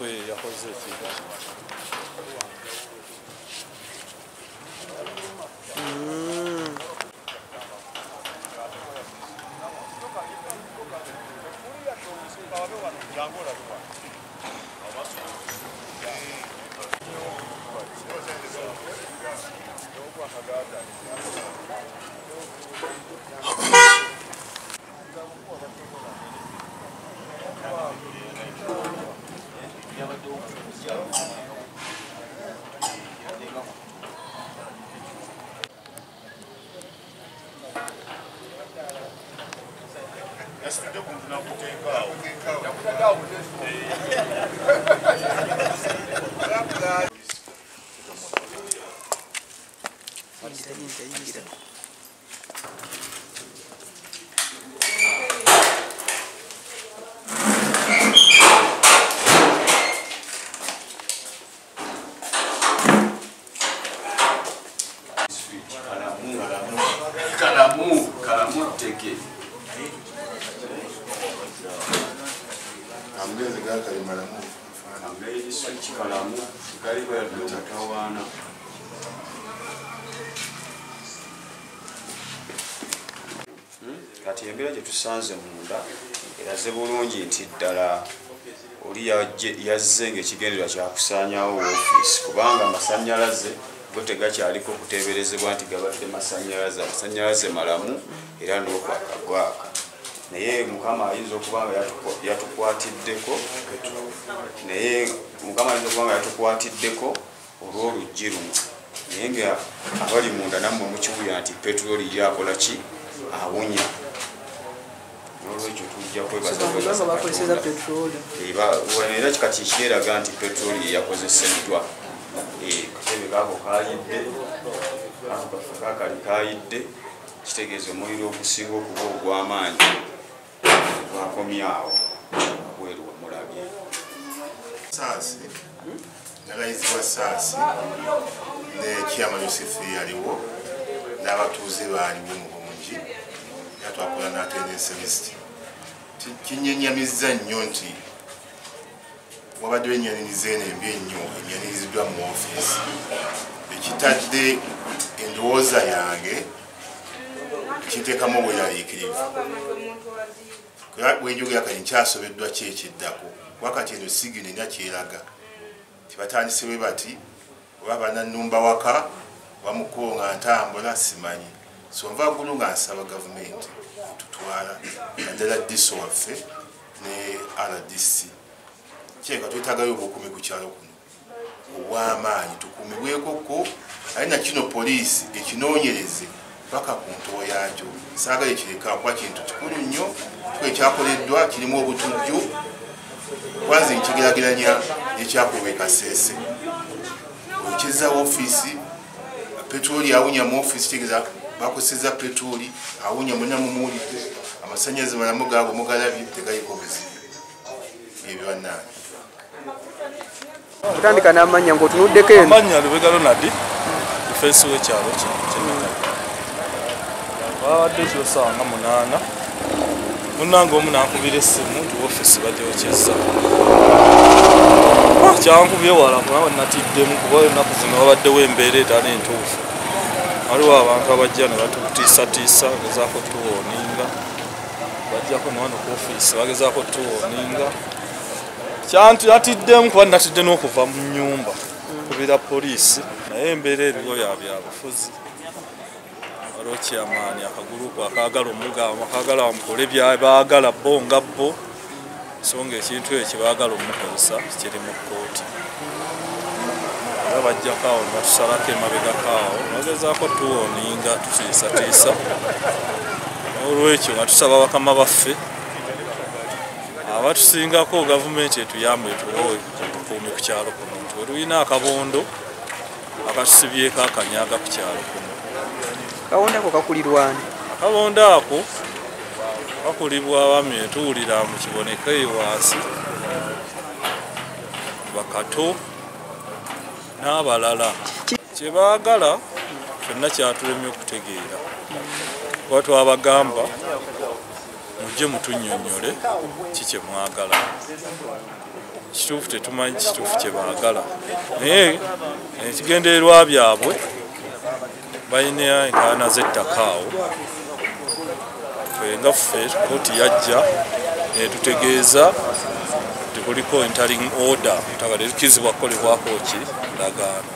Lukwe yakoze ekintu. Kati embeera gye tusanze munda eraze bulungi nti ddala oli yazze ng'ekigendererwa kya kusaanyaawo woofiisi kubanga amasannyalaze go tegakyaliko kuteeberezebwa nti gabadde masannyalaze, amasannyalaze malamu era n'okwaka gwaka. Naye Mukama ayinza okuba nga yatukwatiddeko, naye Mukama ayinza okuba nga yatukwatiddeko olw'oluggi luno, naye nga abali munda nammwe mukiwulira nti petulooli ye akola ki, awunya. N'olwekyo tujja kwebaza era kati kyeraga nti petulooli ye yakozeseddwa. Katebe kaako kayidde, ako kaffe kaakali kayidde, kitegeeza omuliro ogusinga okuba ogw'amaanyi gwakomyawo wabweru wamulabye. Saasi nalayizibwa Saasi ne Chairman Yusuf yaliwo n'abatuuze baaliwo mu bungi era twakola n'attendance list. Kinyenyamizza nnyo nti wabaddewo ennyaniriza eno embi ennyo ennyaniriziddwa mu ofiisi, ekitadde endowooza yange kinteekamu obweraliikirivu. Bwenjogera kati nkyasobeddwa ki ekiddako, kuba kati eno sigino erina kyeraga tibatandise bwe bati oba banannumba waka bamukubo nga ntambula simanyi. So nva ggulu nga nsaba gavumenti etutwala naddala DISO waffe ne RDC, kirabika twetaagayo obukuumi ku kyalo kuno obw'amaanyi, tukuumibwekokko, aye na kino poliisi ekinoonyereze paka ku ntobo yaakyo. Saagala ekireka kuba kintu kikulu nnyo, kuba ekyakoleddwa kirimu obutujju, kwanze nkigeraageranya n'ekyakolebwa e Kasese. Okyezza woofiisi, petulooli awunya mu ofiisi, kitegeeza bakozesezza petulooli awunya, mwenna mumuwulidde, amasannyalaze malamu gaago mugalabye, tegaliko buzibu. Ebyo bannange. Kutandika n'amannya ng'otunuddeko eno. Amannya Lubega Ronald, difensi w'ekyalo kino ky'e. Babadde ekiro ssaawa nga 8, munnange omu n'ankubira essimu nti woofiisi bagyokyezza. Kyankubye wala kubanga natiddemu kuba ennaku zino wabaddewo embeera etali ntuufu. Waliwo abantu abajja ne batutiisatiisa, bagezaako tuwooninga, bajjako ne wano ku ofiisi bagezaako tuwooninga. Kyantatiddemu kuba natidde n'okuva mu nnyumba kubira poliisi, naye embeera eriwo ya byabufuzi. Waliwo chairman akagulupu akaagala omugamba, akaagala bamukole byabaagala bo nga bo, so ng'ekintu ekyo kye baagala omukozesa kiri mu kkooti. Era bajjako awo ne batusalako emabegako awo, bagezaako tuwooninga, tutiisatiisa. N'olwekyo nga tusaba bakama baffe abatusingako gavumenti etuyambe etuwe obukuumi ku kyalo kuno, nti tulina akabondo akatusibyeko akanyaga ku kyalo kuno. Akabondo ako kakulirwani? Akabondo ako kakulibwa abaami tuwulira mu Kiboneka eyo wansi, bakato n'abalala. Kye baagala ffenna kyatulemye okutegeera, kuba twabagamba mujje mutunnyonnyole ki kye mwagala. Kituufu tetumanyi kituufu kye baagala, naye ekigendererwa byabwe balina enkaayana z'ettaka awo. Ffe nga ffe kkooti yajja netutegeeza nti kuliko interim order, ettaka terikkirizibwa kukolebwako ki ndagaano.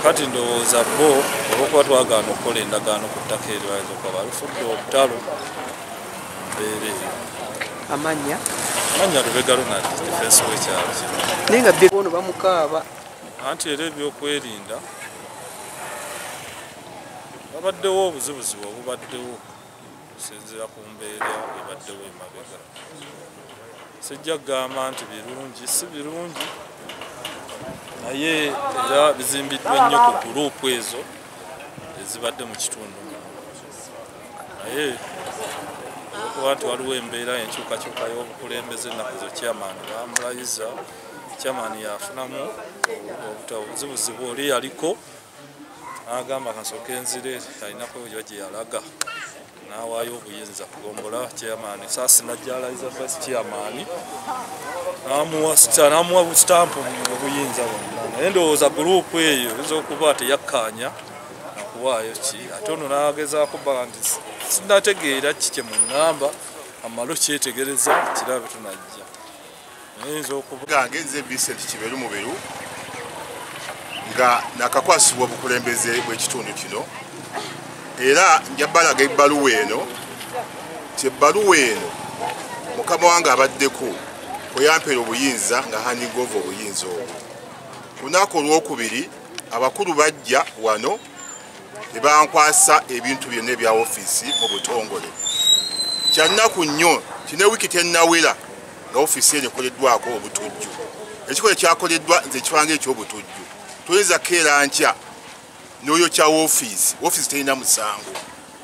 Kati ndowooza bo olw'okuba twagaana okukola endagaano ku ttaka eryo bayinza okuba balufudde olutalo mbeera eyo. Amannya? Amannya Lubega Ronald, defense w'ekyalo kino. Naye nga ono bamukaaba. Anti era ebyokwerinda babaddewo obuzibuzibu obubaddewo okusinziira ku mbeera ebaddewo emabega. Sijja kugamba nti birungi, si birungi, naye era bizimbiddwa nnyo ku guruupu ezo ezibadde mu kitundu muno. Naye olwokuba nti waliwo embeera enkyukakyuka y'obukulembeze ennaku ezo, chairman bamulayiza, chairman yafunamu obuzibuzibu oli yaliko n'agamba kansooke nzire, alinako yo gye yalaga n'awaayo obuyinza kugombola chairman. Saasi najja alayiza vice chairman n'amuwa busitampu obuyinza bwonna. Naye ndowooza guruupu eyo eyinza okuba teyakkaanya nakuwaayo ki, ate ono n'agezaako bba nti sinnategeera ki kye muŋŋamba, amale okyetegereza kirabe tunajja. Naye eyinza okuba gange nze Vincent Kiberu Muberu nga nakakwasibwa obukulembeze bw'ekitundu kino, era nja balaga ebbaluwa eno ti ebbaluwa eno mukama wange abaddeko kweyampeera obuyinza nga handing over obuyinza obwo. Ku lunaku olwokubiri abakulu bajja wano ne bankwasa ebintu byonna ebya ofiisi mu butongole. Kyannaku nnyo nti ne wiiki tennawera nga ofiisi eno ekoleddwako obutujju. Ekikolwa ekyakoleddwa nze kifange eky'obutujju. Toyinza keera nkya n'oyokya ofiisi, ofiisi terina musango.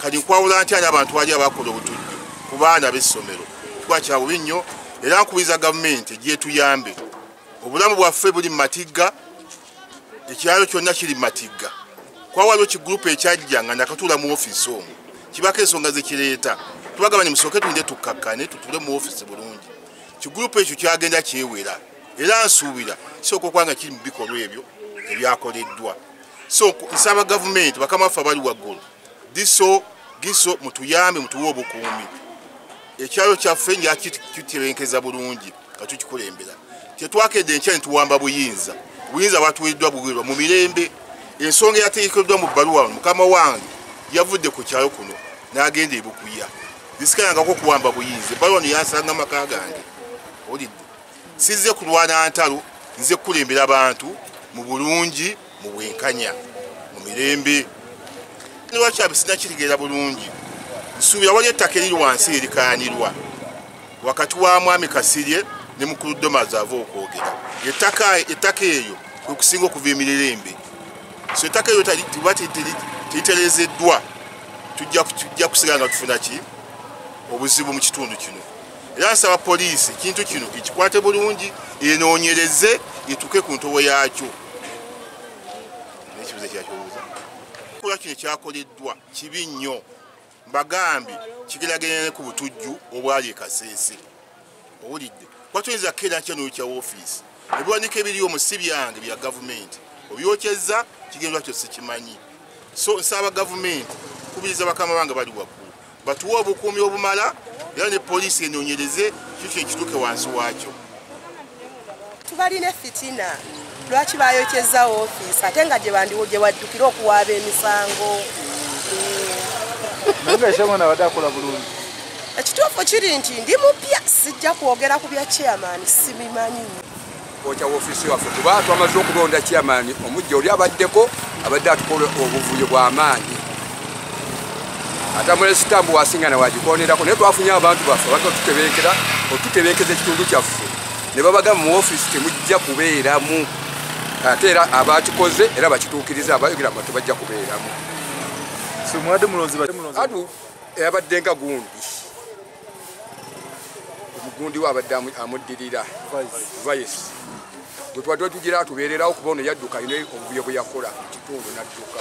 Kati nkwawula ntya n'abantu bali abakola obutujju ku baana b'essomero? Kiba kya bubi nnyo, era nkubiriza gavumenti egyetuyambe. Obulamu bwaffe buli mu matigga, ekyalo kyonna kiri mu matigga. Kuba waliwo kigurupu ekyajja nga nakatuula mu ofiisi omwo, kibaako ensonga ze kireeta. Tubagamba ne musooke tulinde tukkakkane tutuule mu ofiisi bulungi. Kigurupu ekyo kyagenda kyewera, era nsuubira kisooka okuba nga kiri mu bikolwa ebyo ebyakoleddwa. So nsaba gavumenti, bakama baffe abali waggulu, diso giso, mutuyambe mutuwe obukuumi. Ekyalo kyaffe nja kitebenkeza bulungi nga tukikulembera. Tetwakedde enkya ne tuwamba buyinza, obuyinza bwatuweereddwa buweerwa mu mirembe. Ensonga eyategekeddwa mu bbaluwa wano, mukama wange yavudde ku kyalo kuno n'agenda e Bukuya. Nsikalangako okuwamba buyinza, ebbaluwa wano yansanga amaka gange. Owulidde? Sizze kulwana ntalo, nze kukulembera bantu mu bulungi, mu bwenkanya, mu mirembe. Lwaki sinakitegeera bulungi? Nsuubira wali ettaka eriri wansi erikaanirwa wakati wa Mwami Kasirye ne Mukulu Domazi ava okwogera. Ettaka eryo kwe kusinga okuva emirerembe. So ettaka eryo tiba teritereezeddwa, tujja kusigala nga tufuna ki obuzibu mu kitundu kino. Era nsaba poliisi ekintu kino ekikwate bulungi, enoonyereze etuuke ku ntobo yaakyo. N'ekibuuzo ekyakibuuza kola kino ekyakoleddwa kibi nnyo, mbagambye kigeraageranya ku butujju obwali e Kasese. Owulidde? Kuba toyinza kukeera nkya n'oyokya woofiisi. Ebiwandiiko ebiriyo mu si byange bya gavumenti, obyokyezza kigendwa kyo sikimanyi. So nsaba gavumenti kubiriza bakama bange bali waggulu batuwe obukuumi obumala, era ne poliisi enoonyereze kiki ekituuke wansi waakyo. Tubalina effitina, lwaki bayokyezza woofiisi ate nga gye waddukira okuwaaba emisango? Naye nga chairman abadde akola bulungi. Ekituufu kiri nti ndi mupya, sijja kwogera ku bya chairman, sibimanyi. Kwokya woofiisi waffe kuba twamaze okulonda chairman omujja oli abaddeko, abadde atukola obuvuyo bw'amaanyi. Atambula sitambu wasinga na wagikonerako, naye twafunye abantu baffe abantu otutebenkeza ekitundu kyaffe ne babagamba mu woofiisi temujja kubeeramu, ate era abakikoze era bakituukiriza abayogera mbu tebajja kubeeramu. So mwadde mulonzi atu abadde nga gundi omugundi we abadde amuddirira vice gwe tubadde tugira atubeererawo kuba ono yadduka alina obuvuyo bwe yakola mu kitundu n'adduka,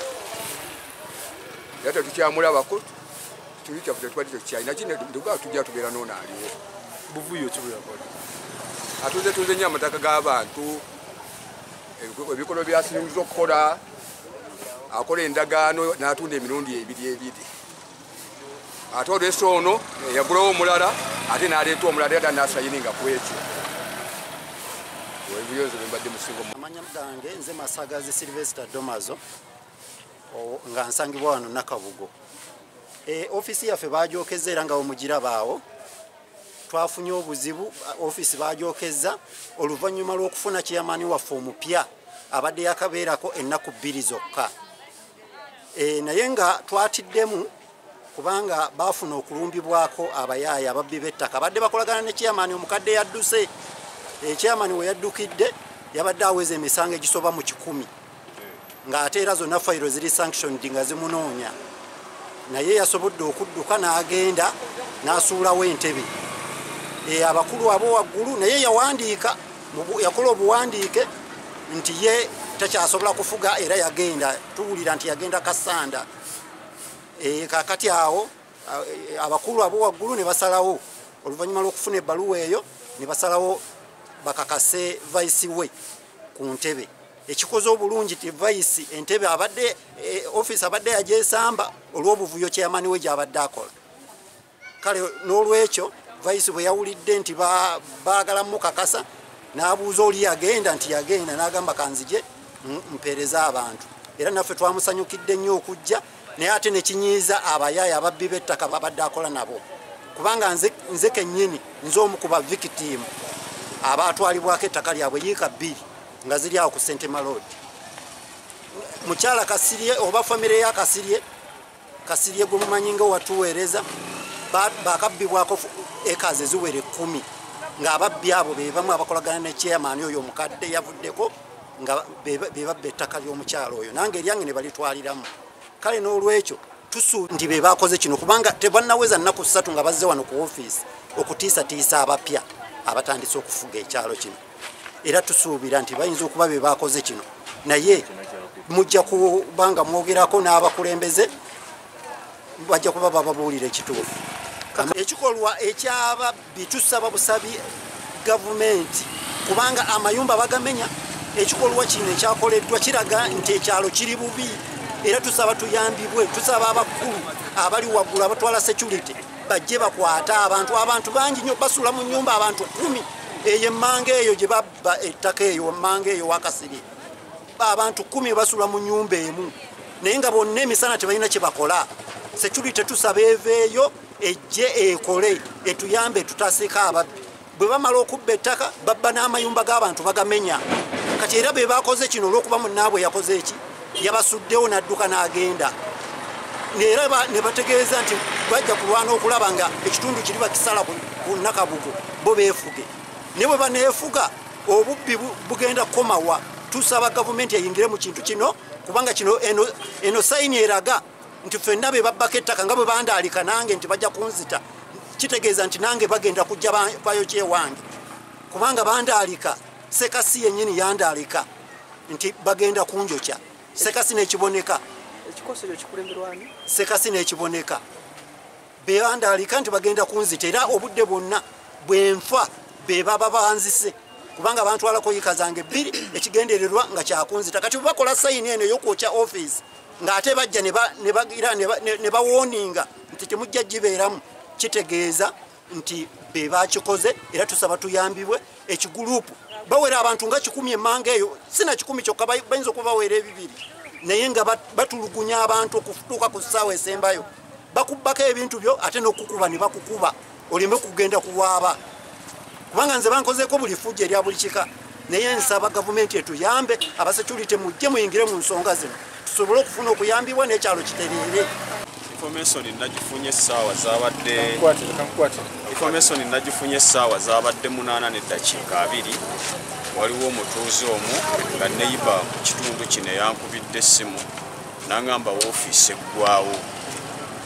era tetukyamulabako. Ekitundu kyaffe tetubadde tetukyalina kino, tujja tubeera n'ono aliwo. Buvuyo ki bwe yakola? Atuze nnyo amataka g'abantu, ebikolwa byasinza okukola, akola endagaano n'atunda emirundi ebiri ebiri. Ate olwesa ono yagulawo omulala ate n'aleeta omulala era n'asayininga ku ekyo. Ebyozo bye mbadde musingo. Amanya gange nze Masagazi Sylvester Domazo nga nsangibwa wano Nakabugo. Ofiisi yaffe bagyokeza era nga wemugirabaawo. Twafunye obuzibu, ofiisi bagyokeza oluvannyuma lw'okufuna chairman waffe omupya abadde yakabeerako ennaku 2 zokka. Naye nga twatiddemu kubanga baafuna okulumbibwako abayaaya ababbi b'ettaka abadde bakolagana ne chairman omukadde yadduse. Chairman we yaddukidde yabadde aweza emisango egisoba mu 100 ng'ate era zonna fayiro ziri sanctioned nga zimunoonya, naye yasobodde okudduka n'agenda n'asuulawo entebe. Abakulu abo waggulu naye yawandiika, yakola obuwandiike nti ye takyasobola kufuga era yagenda, tuwulira nti yagenda Kasanda. Kaakati awo abakulu abo waggulu ne basalawo oluvannyuma lw'okufuna ebbaluwa eyo ne basalawo bakakase vice we ku ntebe. Ekikoze obulungi ti vice entebe abadde office abadde yagyesamba olw'obuvuyo chairman we gy'abadde akola. Kale n'olwekyo vice bwe yawulidde nti baagala mukakasa n'abuuza oli yagenda nti yagenda n'agamba kanzije mpeereza abantu. Era naffe twamusanyukidde nnyo okujja, naye ate ne kinyiiza abayaaya ababbi b'ettaka babadde akola nabo, kubanga nze kennyini nze omu ku ba victim abaatwalibwako ettaka lyabwe yiika 2 nga ziri awo ku Sentema Road. Mukyala Kasirye oba famire ya Kasirye gwe mumanyi nga watuweereza bakabbibwako ekazi eziwera 10 ng'ababbi abo be bamu abakolagana ne chairman oyo omukadde yavuddeko nga be babba ettaka ly'omukyalo oyo, nange eryange ne balitwaliramu. Kale n'olwekyo tusuubira nti be bakoze kino kubanga tebannaweza nnaku 3 nga bazze wano ku ofiisi okutiisatiisa abapya abatandise okufuga ekyalo kino. Era tusuubira nti bayinza okuba be bakoze kino, naye mujja kubanga mwogerako n'abakulembeze bajja kuba bababuulira ekituufu. Ekikolwa ekyababbi tusaba busabi gavumenti kubanga amayumba bagamenya. Ekikolwa kino ekyakoleddwa kiraga nti ekyalo kiri bubi, era tusaba tuyambibwe, tusaba abakulu abali waggulu abatwala security bajje bakwata abantu. Abantu bangi nnyo basula mu nnyumba, abantu 10 eyo emmanga eyo gye babba ettaka eyo emmanga eyo Wakasirye, abantu 10 basula mu nnyumba emu, naye nga bonna emisana tebalina kye bakola. Security tusaba eveeyo ejje ekole etuyambe tutaaseko ababbi. Bwe bamala okubba ettaka babba n'amayumba g'abantu bagamenya. Kati era be bakoze kino olw'okuba munnaabwe yakoze eki, yabasuddewo n'adduka n'agenda. Era ne bategeeza nti bajja kulwana okulaba nga ekitundu kiri bakisala ku Nakabugo bo beefuge. Ne bwe baneefuga obubbi bugenda kukomawa. Tusaba gavumenti eyingire mu kintu kino kubanga kino eno sayini eraga nti ffenna be babbako ettaka nga bwe bandaalika nange nti bajja kunzita, kitegeeza nti nange bagenda kujja bayokye ewange kubanga bandaalika. Sekasi yennyini yandaalika nti bagenda kunjokya. Sekasi n'ekiboneka, Sekasi n'ekiboneka beyandaalika nti bagenda kunzita, era obudde bwonna bwenfa be baba banzise kubanga bantwalako yiika zange 2 ekigendererwa nga kyakunzita. Kati bwe bakola sayini eno ey'okwokya ofiisi ng'ate bajja ne bawoninga nti temujja gibeeramu, kitegeeza nti be bakikoze. Era tusaba tuyambibwe. Ekigulupu bawera abantu nga 10 emmanga eyo, sina 10 kyokka, bayinza okuba bawera 2, naye nga batulugunya abantu okutuuka ku ssaawa esembayo. Bakubbako ebintu byo ate n'okukuba ne bakukuba oleme kugenda kuwaaba, kubanga nze bankozeeko buli fujjo erya buli kika. Naye nsaba gavumenti etuyambe, abasecurity mujje muyingire mu nsonga zino tusobole okufuna okuyambibwa n'ekyalo kitereere. Information nagifunye essaawa zaabadde 8:20. Waliwo omutuuze omu nga neyiba mu kitundu kino eyankubidde essimu n'angamba woofiisi eggwawo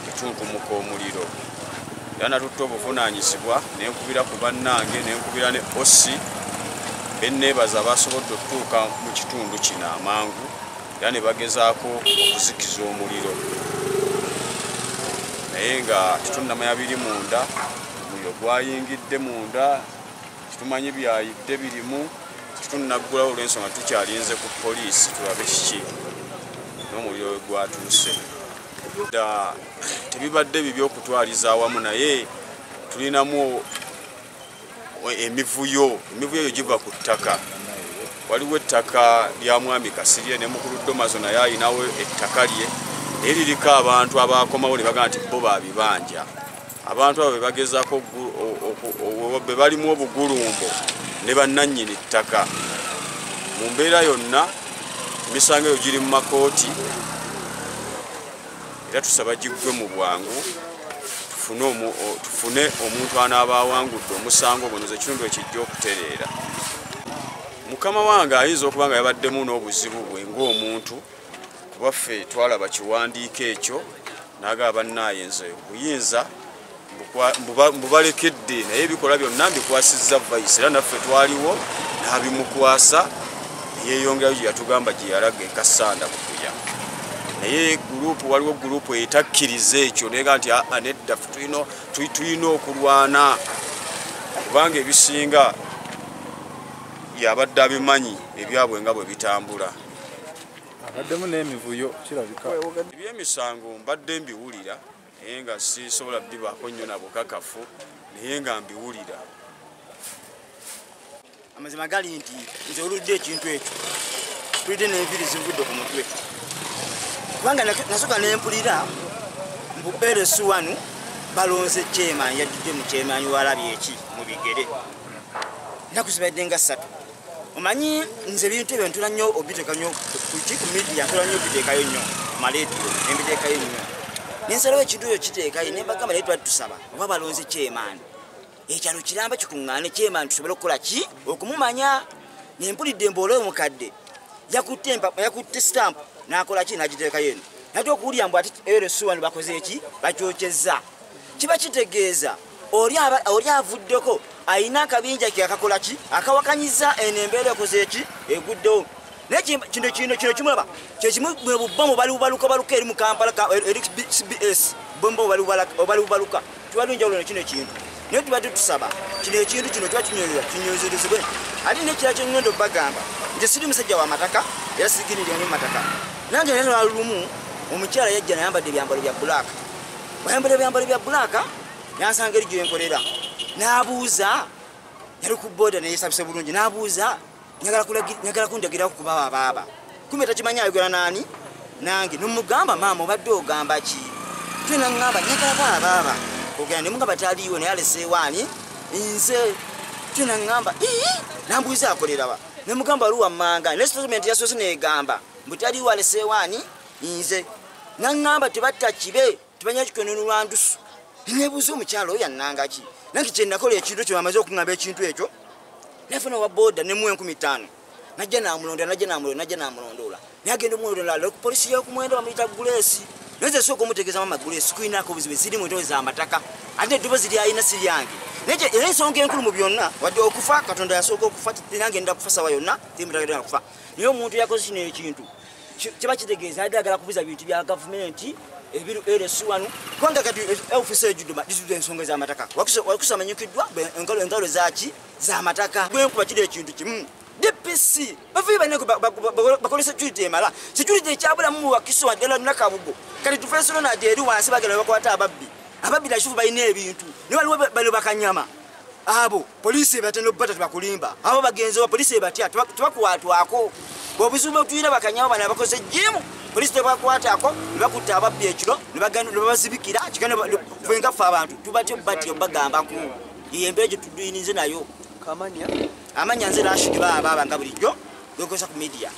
etunkumuka omuliro. Era natutte obuvunaanyizibwa ne nkubira ku bannange ne nkubira ne OC benneebaza basobodde okutuuka mu kitundu kino amangu era ne bagezaako okuzikiza omuliro, naye nga tetunnamanya biri munda. Omuliro gwayingidde munda, Tumanyi byayidde birimu, tetunnaggulawo olw'ensonga tukyalinze ku poliisi tulabe kiki n'omuliro we gwatuuse. Tebibadde bibi okutwaliza awamu, naye tulinamu emivuyo eyo giva ku ttaka. Waliwo ettaka lya Mwami Kasirye ne Mukulu Domazo naye alinawo ettaka lye, naye liriko abantu abakomawo ne bagamba nti bo babibanja. Abantu abo be bagezaako be balimu obugulumbo ne bannannyini ttaka. Mu mbeera yonna emisango eyo giri mu makooti, era tusaba giggwe mu bwangu, tufune omuntu anaaba awangudde omusango guno, ekitundu ekijja okutereera. Mukama wange ayinza okuba nga yabaddemu n'obuzibu bwe ng'omuntu, kuba ffe twalaba kiwandiiko ekyo n'agamba bannaaye nze obuyinza mbubalekedde, naye ebikola byonna mbikwasizza vice, era naffe twaliwo n'abimukwasa yeeyongerayo gye yatugamba gye yalaga e Kassanda Bukuya. Naye gurupu, waliwo gurupu etakkiriza ekyo nega nti nedda tulina okulwana, kubanga ebisinga yabadde abimanyi ebyabwe nga bwe bitambula. Abaddemu n'emivuyo kirabika. Ebyemisango mbadde mbiwulira, naye nga sisobola bibaako nnyo na bukakafu, naye nga mbiwulira. Amazima gali nti nze oludde ekintu ekyo tulidde n'enviiri zinvudde ku mutwe, kubanga nasooka ne mpulira mbu LC1 balonze chairman, yajjudde mu chairman walabye eki mu bigere. Ennaku zibadde nga 3. Omanyi nze ebintu ebyo ntula nnyo obiteeka nnyo ku media, ntula nnyo obiteekayo nnyo ku maleediyo, ne mbiteekayo nnyo. Ne nsalawo ekintu ekyo kiteekayo, ne mbagamba naye twali tusaba oba balonze chairman, ekyalo kiramba kikuŋŋaane chairman tusobole okukola ki okumumanya. Ne mpulidde mbu olwo omukadde yakutte stamp n'akola ki n'agiteekayo eno. Ate okuwulira mbu ate LC1 bakoze eki bakyokyezza, kiba kitegeeza oli avuddeko alina akabinja ke akakola ki akawakanyiza eno embeera ekoze eki eguddewo. Naye kino kimulaba kyekimu bwe bubbomu bali bubaluka eri mu Kampala eri CBS, bombo bali bubaluka tiwali njawulo kino ekintu. Naye tubadde tusaba kino ekintu kino tuba kinywezerezebwe. Ate n'ekirala kye ŋŋenda obbagamba, nze siri musajja wa mataka era sigiririra nnyo mataka. Nange naye lumu omukyala yajja nayambadde ebyambalo bya bbulaaka, wayambadde ebyambalo bya bbulaaka yansanga eri gye nkolera, n'abuuza, yali ku booda neyesabise bulungi, n'abuuza njagala kundagirako kuba baaba, kumbe takimanyi ayogera naani nange. Nomugamba maama obadde ogamba ki? Twe naŋŋamba njagala kuba baaba ogenda, ne mugamba taliiwo naye aleseewo ani nze. Twe naŋŋamba ii, nambuuza akolerawa, ne mugamba waliwo wammanga, ne statement yasoose neegamba mbu taliiwo aleseewo ani nze. Naŋŋamba tebatta kibe tebanya kikononulwa ndusu. Nebuuza omukyala oyo yannanga ki? Nange kye nakola ekintu ekyo, bamaze okuŋŋamba ekintu ekyo, nafuna owa booda ne muwa 5,000, najja n'amulonda, najja n'amulondoola, naye agenda omulondoola ku poliisi y'okumwenda bamuyita Gulesi. Naye nze nsooka omutegeeza mama Gulesi kulinaako obuzibu, siri mu ntebe z'amataka, ate eddoboozi ly'alina si lyange. Naye era ensonga enkulu mu byonna, wadde okufa Katonda yasooka okufa, nange nda kufa sawa yonna, timutagenda kufa. Naye omuntu yakoze kino ekintu kiba kitegeeza adde agala kubuza bintu bya gavumenti ebiru LC1, kubanga kati ofiisi ejjudde zijjudde ensonga z'amataka. Wakiso amanyikiddwa engalo zaaki z'amataka. Gwenkuba kiri ekintu kimu DPC bavuye banne bakole security emala, security ekyabulamu mu Wakiso ddala Nakabugo. Kati tufeesolo nagye eri wansi bagenda bakwata ababbi, ababbi nakituufu balina ebintu, naye waliwo bano bakanyama abo poliisi ebatya n'obbata tebakulimba, abo bagenze wa poliisi ebatya tebakwatwako. Obuzibu bwe tulina bakanyama bano abakoze jimu, poliisi tebakwatako ne bakutta ababbi ekiro ne babazibikira ffe nga ffe abantu tubatya batya obagambako. Eyo embeera gye tuduyinize nayo. Amanya nze Rashid baaba nga bulijjo gwekozesa ku media.